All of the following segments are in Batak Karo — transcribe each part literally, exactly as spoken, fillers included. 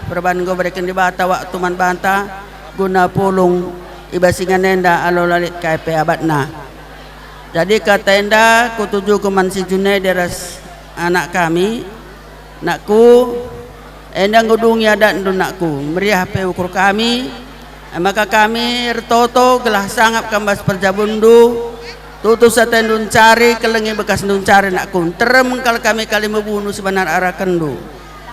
Perban enggo bereken Dibata waktu man banta guna pulung i bas ingan enda alu la lit kai pe abatna. Jadi kata enda kutujuken man si Junaidi ras anak kami, nakku, enda enggo dungi adatndu nakku, meriah pe ukur kami, e maka kami ertoto gelah sangap kam bas perjabunndu, tutus atendu ncari, kelengi bekasndu ncari nakku, nterem kal kami kalimbubu si banci arakenndu.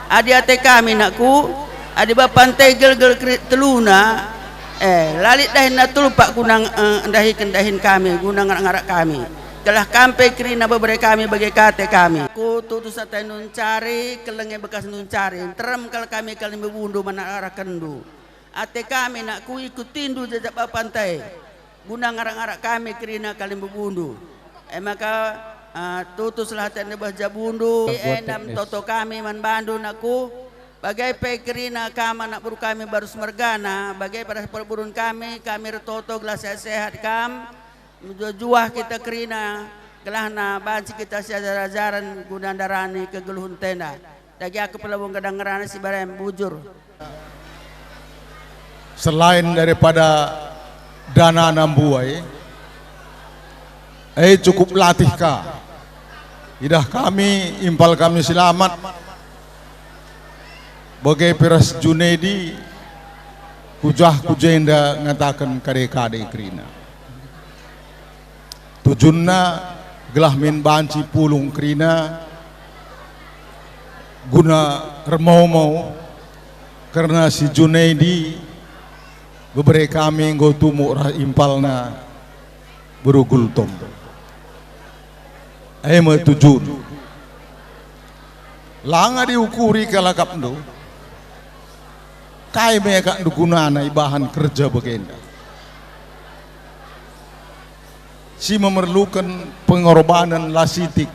Adi ate kami, nakku, adi bapa nte gelgel kerit teluna, eh, la lit dahinna tulpak guna, eh, ndahiken dahin kami, guna ngarak-ngarak kami. Gelah kam pe kerina bebere kami bage ka ate kami. Ku tutus atendu ncari, kelengi bekasndu ncari, nterem kal kami kalimbubundu man arakenndu. Ate kami, nakku, ikutindu jajak bapa nte, guna ngarak-ngarak kami kerina kalimbubundu. E maka, ah, tutuslah atendu bas jabundu, Perbuat enda teknis. Toto kami man bandu, nakku, bage pe kerina kam anak beru kami Barus mergana, bage pe ras perburun kami, kami ertoto gelah sehat-sehat kam, mejuah-juah kita kerina, gelahna banci kita siajar-ajaren guna ndarani kegeluhenta enda. Dage aku pe labo nggedah ngerana si barem, bujur. Selain daripada danana mbuai, eh, cukup latih ka. Idah kami, impal kami selamat, bage pe ras Junaidi, kujah ku jenda ngataken kade-kade kerina. Tujunna gelah min banci pulung kerina guna ermau-mau kerna si Junaidi, bebere kami enggo tumuk ras impalna beru Gultom. E me tujun. Langa diukuri kalakapndu, kai me akapndu gunana ibahan kerja bagenda. Si memerluken pengorbanen la sitik,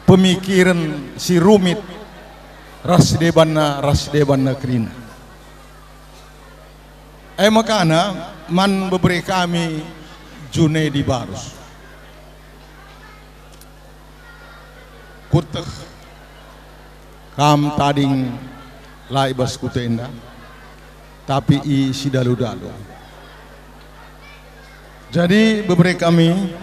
pemikiren si rumit, ras debanna, ras debanna kerina. E makana man bebere kami Junaidi Barus. Kueteh kam tading la i bas kuta enda, tapi i sidalu-dalu. Jadi bebere kami,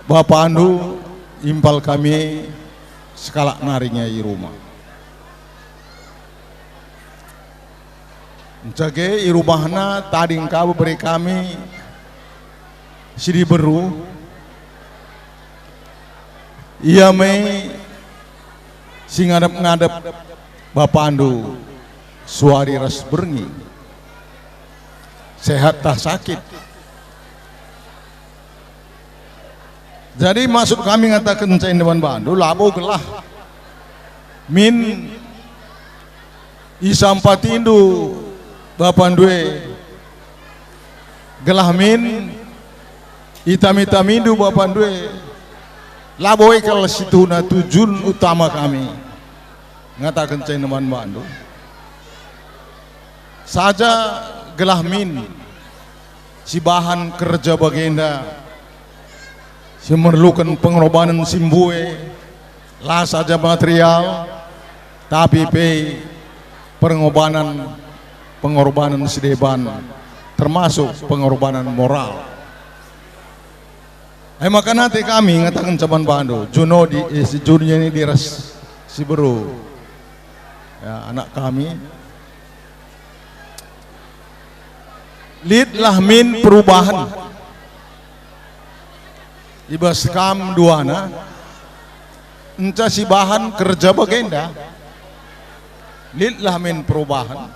bapandu, impal kami sekalak nari nge i rumah. Encage i rumahna tading ka bebere kami si diberu, ia me si ngadep-ngadep bapandu suari ras berngi, sehat tah sakit. Jadi maksud kami ngataken enda man bandu, labo gelah min isampatindu bapandu e, gelah min itami-tamindu bapandu e, labo e kal situhuna tujun utama kami ngataken enda man bandu. Saja gelah min sibahan kerja bagenda si merluken pengorbanen si mbue, la saja material, tapi pe pengorbanen, pengorbanen si deban, termasuk pengorbanen moral. E maka nate kami ngataken man bandu, Junodi, eh, si Junedi ras si beru, ya, anak kami, litlah min perubahan i bas kam duana, enca sibahan kerja bagenda. Litlah min perubahan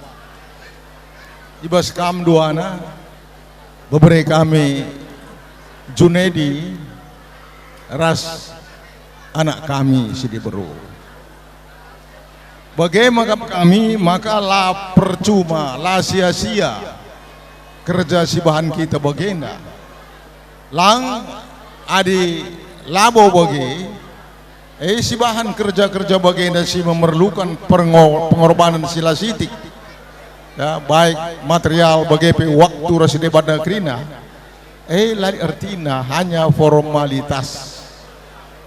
i bas kam duana, bebere kami Junedi ras anak kami si diberu. Bage maka kami, maka la percuma, la sia-sia kerja sibahan kita bagenda. Lang adi labo bage, eh, sibahan kerja-kerja bagenda si memerlukan perngo-, pengorbanen si la sitik, ya, baik material bage pe waktu ras debanna kerina, eh, la ertina, hanya formalitas,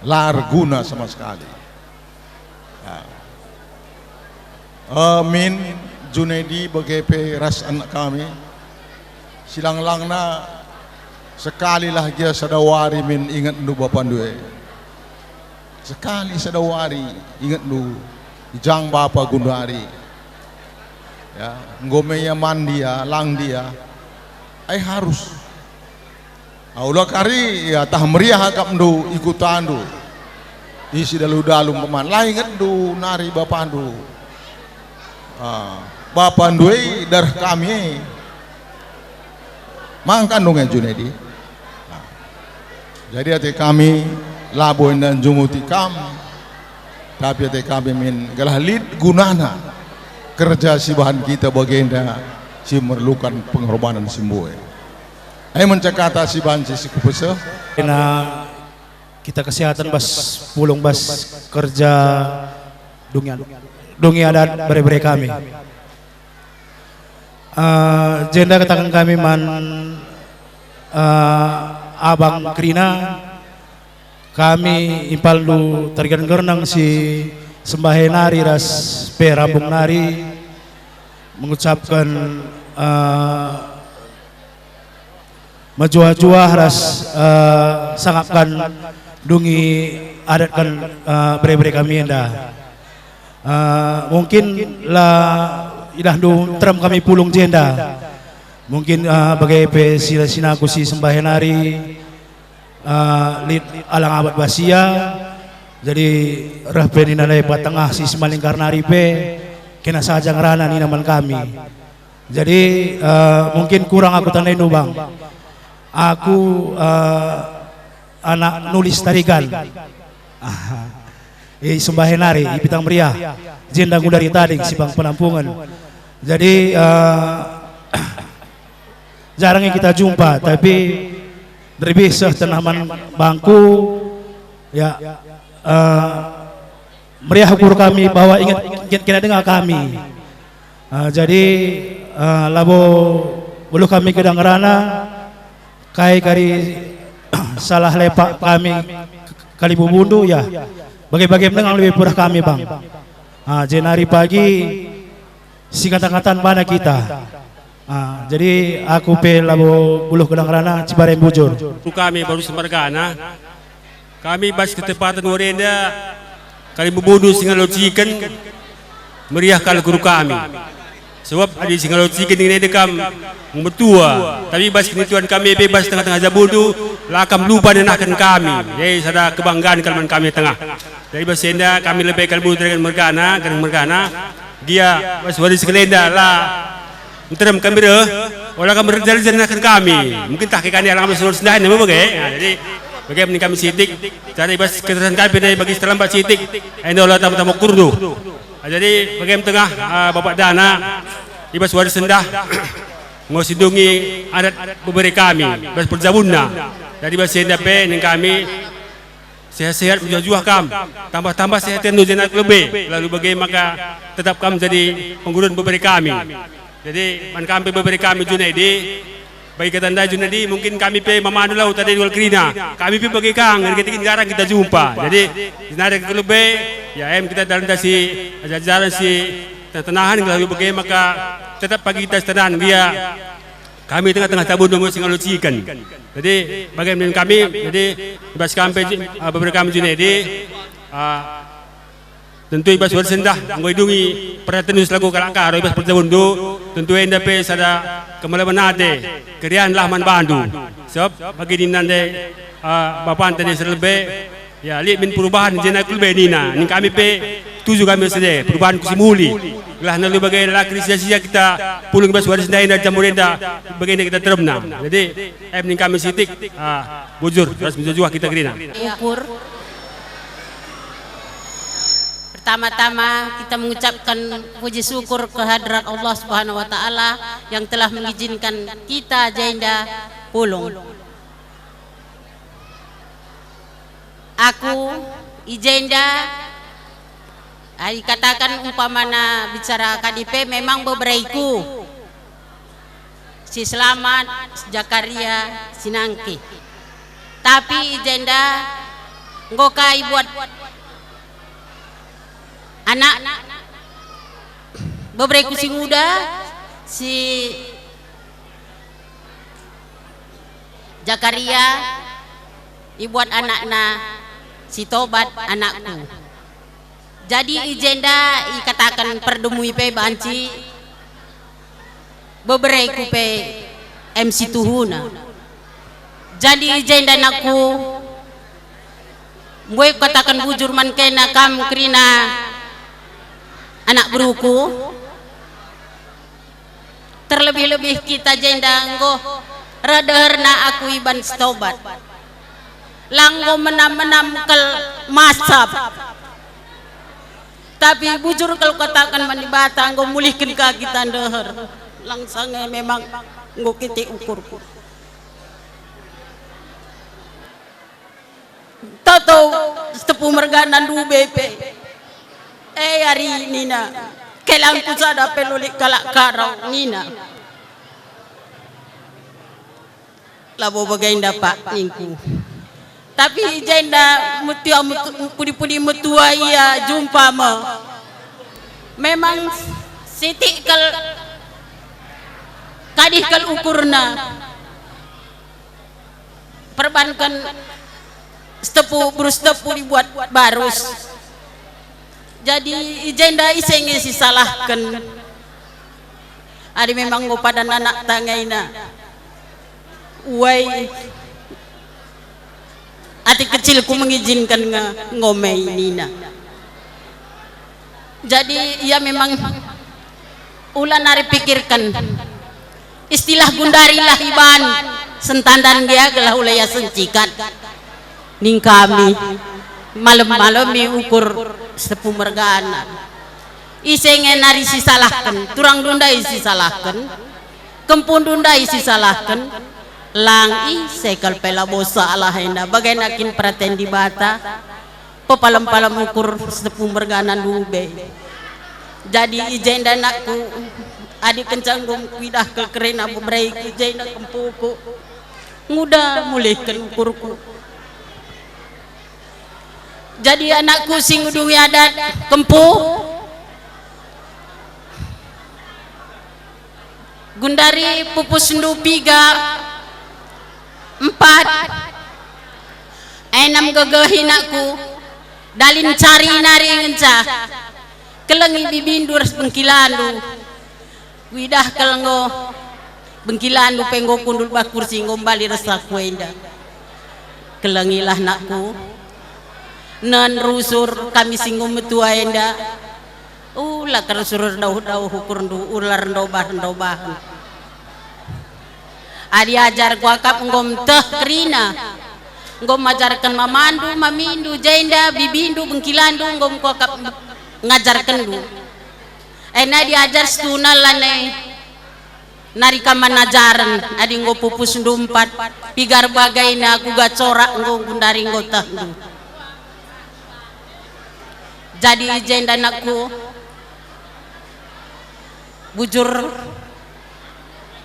la erguna sama sekali. Ya. Eh, min, Junedi bage pe ras anak kami. Silang-langna, sekalilah gia sada wari min ingetndu bapandu e. Sekali sada wari ingetndu, i jang bapa gundari. Ya, enggo me ia man dia, lang dia. Ai harus. Aula kari, ya, tah meriah akapndu i kutandu. Isi dalu-dalu peman, la ingetndu nari bapandu. Ah, bapandu e dareh kami e. Mangkan dong e Junedi. Ah. Jadi ate kami labo enda njunguti kam, tapi ate kami min gelah lit gunana kerja si bahan kita bagenda si merlukan pengorbanan si mbue. Ai mencakata si banci si kupeseh. Ena kita kesehatan bas pulung bas kerja dungi, dungi adat bere-bere kami. Eh, jenda kataken kami man, eh, abang kerina, kami impalndu tarigan gerneng si sembahe nari ras pe rambung nari mengucapkan, eh, mejuah-juah ras, eh, sangapkan dungi adatkan, eh, bere-bere kami enda. Eh, mungkin la idahndu nterem kami pulung jenda. Mungkin, eh, bage pe sila sinaku si sembahe nari, eh, lit alang abat basia. Jadi reh pe nina nai patengah si semalingkar nari pe, kena saja ngerana nina man kami. Jadi, eh, mungkin kurang aku tandaindu, Bang. Aku, eh, anak nulis tarigan. Ah, i sembahe nari, i Pitang Meriah. Jenda gundari tading si bang penampungen. Jadi, eh, jarang kita jumpa, tapi lebih seh tenah man bangku, ya, eh, meriah ukur kami bahwa inget, inget kena denga kami. Ah, jadi, ah, labo beluh kami gedang ngerana, kai kari salah lepak kami kalimbubundu, ya. Bage-bage mendengang lebih purah kami, Bang. Ah, jenari pagi si kata-katan bana kita. Ah, jadi aku pe labo beluh gedang ngerana, cibare bujur. Kami baru semergana. Kami bas ketepaten wari enda, kalimbubundu si ngalociken, meriah kal ukur kami. Sebab adi si ngalociken nina enda kam metua, tapi bas kinituan kami pe bas tengah-tengah jabundu, la kam lupa nenahken kami. Jadi sada kebanggaan kal man kami tengah. Jadi bas enda kami lebe kalimbubundu tarigan mergana, gereng mergana, gia bas wari si kalenda la nterem kami reh, ola kam erja-erja nenahken kami. Mungkin tah kekani alang kami selalu sendahin, nama bage? Nah, jadi, bage mending kami sitik, cari bas keterangan kami ndai bagi seterlambat sitik, enda ola tama-tama ukurdu. Nah, jadi, bage tengah, ah, Bapak Dana, i bas wari sendah, nggo sindungi adat bebere kami, bas perjabunna. Jadi, bas enda pe, ning kami, sehat-sehat mejuah-juah kam, tambah-tambah sehat enda jenda lebe, lalu bage maka tetap kam jadi pengguruan bebere kami. Jadi, man kam pe bebere kami Junedi, bagi kata ndai Junedi, mungkin kami pe mamandu lau tadi dua kerina. Kami pe bage kang, ngerti-ngerti garang kita jumpa. Jadi, jenari ke lebe, ya em kita dalam dasi ajaran si tenah-tenahan, lalu bage maka tetap pagi kita setenan, dia kami tengah-tengah tabun enggo si ngalociken. Jadi, bage min kami, jadi, i bas kam pe, ah, bebere kami Junedi, ah, tentu i bas wari sendah, enggo idungi perhatian selaku kalak Karo i bas perjabundu, tentu enda pe sada kemalemen ate, keriahenlah man bandu. Sebab bagi nina ndai, ah, bapanta ndai si lebe, ya, lit min perubahan jenda ku lebe nina. Ning kami pe tuju kami sende, perubahan ku si muli. Gelah nalu bage la keri sia-sia kita pulung bas wari sendah enda jam enda, bagenda kita teremna. Jadi, em ning kami sitik, ah, bujur, ras mejuah-juah kita kerina. Ukur. Pertama-tama kita mengucapkan puji syukur ke hadirat Allah Subhanahu wa Ta'ala yang telah mengizinkan kita jenda pulung. Aku i jenda, ah, ikatakan umpamana bicara K D P memang beberaiku si Selamat, Zakaria, si Nangkih. Tapi i jenda enggo kai buat anak Bebereku si nguda, si Jakaria, ibuat anakna si Tobat anakku. Jadi i jenda ikataken perdemui pe banci, bebereku pe em si tuhuna. Jadi i jenda nakku, mbue kukataken bujur man kena kam kerina anak beruku, terlebih-lebih kita jenda enggo reh deherna aku iban si Tobat. La enggo menam-menam kal masap. Tapi bujur kal kataken man Dibata enggo mulihken ka kita ndeher. Langsange memang enggo kitik ukurku. Toto setepu mergana ndube pe. E ari nina, kelangku sada pe lit kalak Karo nina. Labo bage enda, Pak, ningku. Tapi i jenda metua, metu-, pudi-pudi metua ia jumpa me. Memang sitik kal, kadih kal ukurna. Perbanken setepu, beru setepu dibuat barus. Jadi i jenda ise nge sisalahken? Adi memang enggo padan anak tangaina, uai, ate kecilku mengizinken nge, enggo me nina. Jadi ia memang ula nari pikirken. Istilah gundarilah iban sentandan gia gelah ula ia sencikan. Ning kami, malem-malemi ukur setepu mergana. Ise nge nari sisalahken, turangndu ndai sisalahken, kempundu ndai sisalahken, lang ise kal pe labo salah enda, bagenda kin peraten Dibata. Pepalem-palem ukur setepu mergana ndube. Jadi i jenda nakku, adi kenca enggo kuidah kal kerina bebereku i jenda kempuku, nguda mulihken ukurku. Jadi anakku si ngudungi adat kempu, gundari pupusndu piga, empat, enam gegehi nakku, dalin cari nari ngenca, kelengi bibindu ras bengkilandu, kuidah kal enggo bengkilandu pe enggo kundul bah kursi enggo mbali ras aku enda. Kelengilah nakku, nen rusur kami si enggo metua enda. Ula kerusur dauh-dauh ukurndu, ula rndobah-rndobahen. Adi ajar kuakap enggo meteh kerina, enggo majarken mamandu, mamindu, jenda bibindu, bengkilandu, enggo kuakap ngajarkenndu. Ena diajar situhuna lanai nari kam man ajaren, adi enggo pupusndu empat, piga erbahagiana kuga corak enggo gundari enggo tehndu. Jadi i jenda nakku, bujur,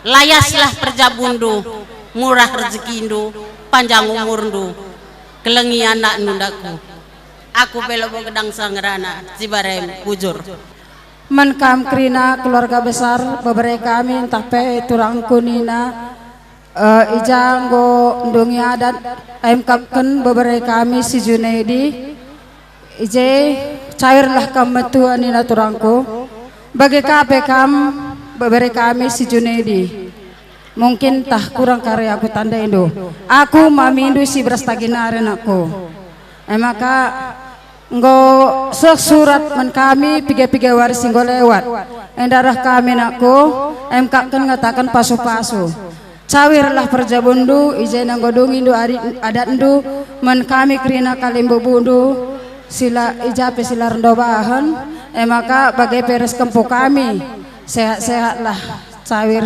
layaslah perjabundu, murah rejekindu, panjang umurndu, kelengi anakndu ndakku. Aku pe labo gedang sa ngerana, Cibarem, bujur. Man kam kerina keluarga besar, bebere kami ntah pe turangku nina, eh, i ja enggo ndungi adat, emkapken bebere kami si Junedi. I je cawirlah kam metua nina turangku, bage ka pe kam bebere kami si Junedi. Mungkin tah kurang kari aku tandaindu. Aku mamindu si beras tagi nari nakku. E maka enggo seh surat man kami piga-piga wari si enggo lewat. Enda reh kami nakku, emkapken ngataken pasu-pasu. Cawirlah perjabundu, i jenda enggo dungindu adi-, adatndu, man kami kerina kalimbubundu, si la i ja pe si la rndobahen, e maka bage pe ras kempu kami. Sehat-sehatlah cawir,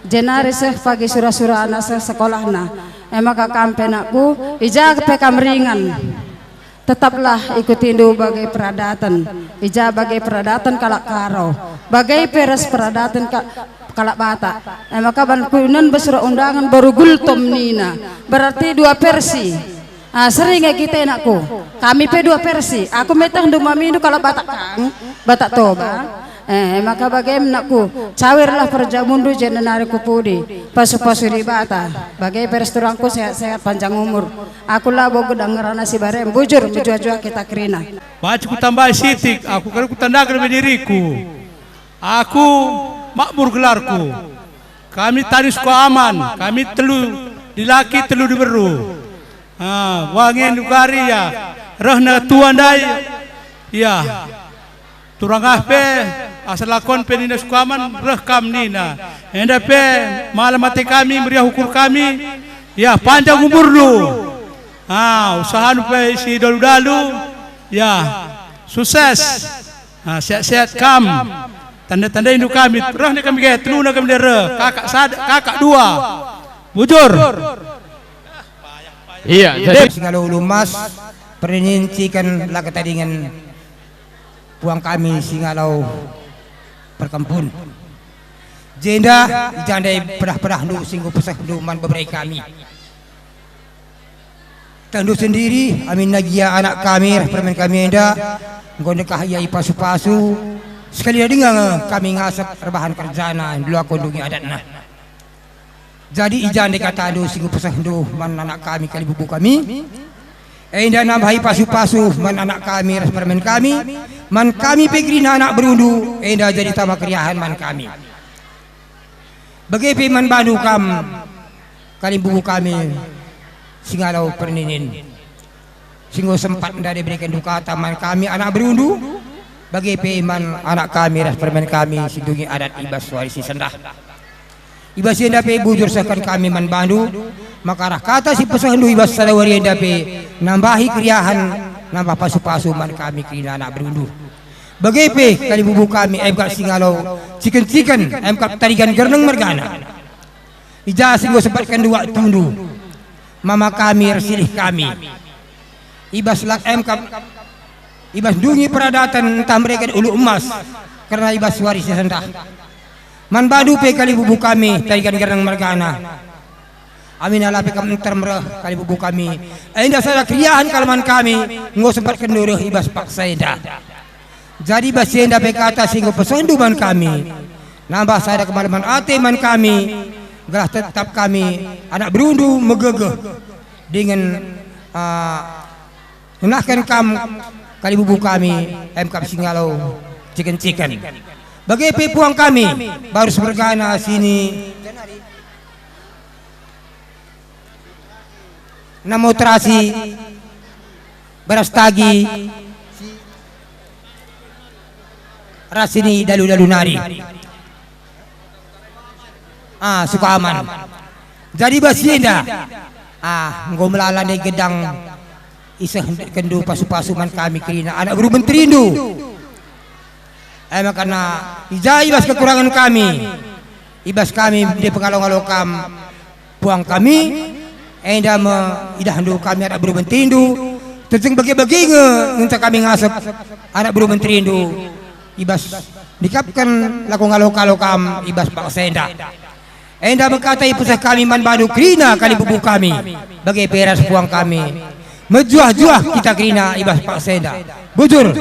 jenari seh pagi sura-surana seh sekolahna. E maka kam pe nakku, i ja pe kam ringan. Tetaplah ikutindu bage peradaten, i ja bage peradaten kalak Karo, bage pe ras peradaten ka-, kalak Batak. E maka ban kunen be surat undangan boru Gultom nina, berarti dua versi. Ah, sering nge kita nakku. Kami pe dua versi. Aku metehndu mamindu kalak Batak kang, Batak Toba. Eh, maka bage me nakku, cawirlah perjamundu jenari ku pudi, pasu-pasu Dibata, bage pe ras turangku sehat-sehat panjang umur. Aku labo gedang ngerana si barem, bujur mejuah-juah kita kerina. Banci kutambahi sitik, aku kan kutandaken be diriku. Aku Makmur gelarku. Kami tani Sukaman, kami telu dilaki, telu diberu. Ah, wangen dukari ya, rehna tua ndai. Ya. Turang ah pe, asa lakon pe nina Sukaman, reh kam nina. Enda pe, malem ate kami, meriah ukur kami. Ya, panjang umurndu. Ah, usahandu pe si dalu-dalu. Ya, sukses. Ah, sehat-sehat kam. Tanda-tandaindu kami, reh ne kami ge, teluna kami de reh. Kakak sada, kakak dua. Bujur. Iya, jadi Singalo Ulu Emas, perninin ciken la ketadingen puang kami Singalo Perkempun. Jenda, i ja ndai pedah-pedahndu si enggo pesehndu man bebere kami. Tehndu sendiri, aminna gia anak kami ras permen kami enda, enggo ndekah ia ipasu-pasu, sekali denga nge kami ngasep erbahan kerjana, ndulaken ndungi adatna. Jadi i ja ndai katandu si enggo pesehndu man anak kami kalimbubu kami, enda nambah ipasu-pasu man anak kami ras permen kami, man kami pe kerina anak berundu, enda jadi tama keriahen man kami. Bage pe man bandu kam, kalimbubu kami, Singalo Perninin. Si enggo sempat ndai ibereken dukata man kami anak berundu, bage pe man anak kami ras permen kami si ndungi adat i bas wari si sendah. I bas enda pe bujur sehken kami man bandu, maka arah kata si pesehndu i bas sada wari enda pe nambahi keriahen, nambah pasu-pasu man kami kerina anak berundu. Bage pe kalimbubu kami, emkap Singalo Ciken-ciken, emkap Tarigan Gerneng mergana. I ja si enggo sempatken waktundu, mama kami ersilih kami. I bas lak emkap, i bas ndungi peradaten ntah mereken ulu emas, kerna i bas wari si sendah. Man bandu pe kalimbubu kami, Tarigan Gerneng mergana. Amin ala pe kam nterem reh kalimbubu kami. Enda sada keriahen kal man kami, enggo sempatken reh i bas paksa enda. Jadi bas si enda pe kata si enggo pesehndu man kami, nambah sada kemalemen ate man kami, gelah tetap kami anak berundu megegeh dingen, ah, ngenahken kam kalimbubu kami, emkap Singalo Ciken-ciken. Bage pe puang kami, Barus mergana sini Namo terasi, beras tagi, ras sini dalu-dalu nari. Ah, Sukaman. Jadi bas si enda. Ah, enggo melala ndai gedang isehkenndu pasu-pasu man kami kerina anak beru menterindu. E maka na i ja i bas kekurangen kami, i bas kami ndai pengalo-ngalo kam, puang kami, enda me idahndu kami anak beru menterindu, tentu bage-bage nge ngenca kami ngasep anak beru menterindu, i bas nikapken lako ngalo-kalo kam i bas paksa enda. Enda me kata ipeseh kami man bandu kerina kalimbubu kami, bage pe ras puang kami. Mejuah-juah kita kerina i bas paksa enda. Bujur.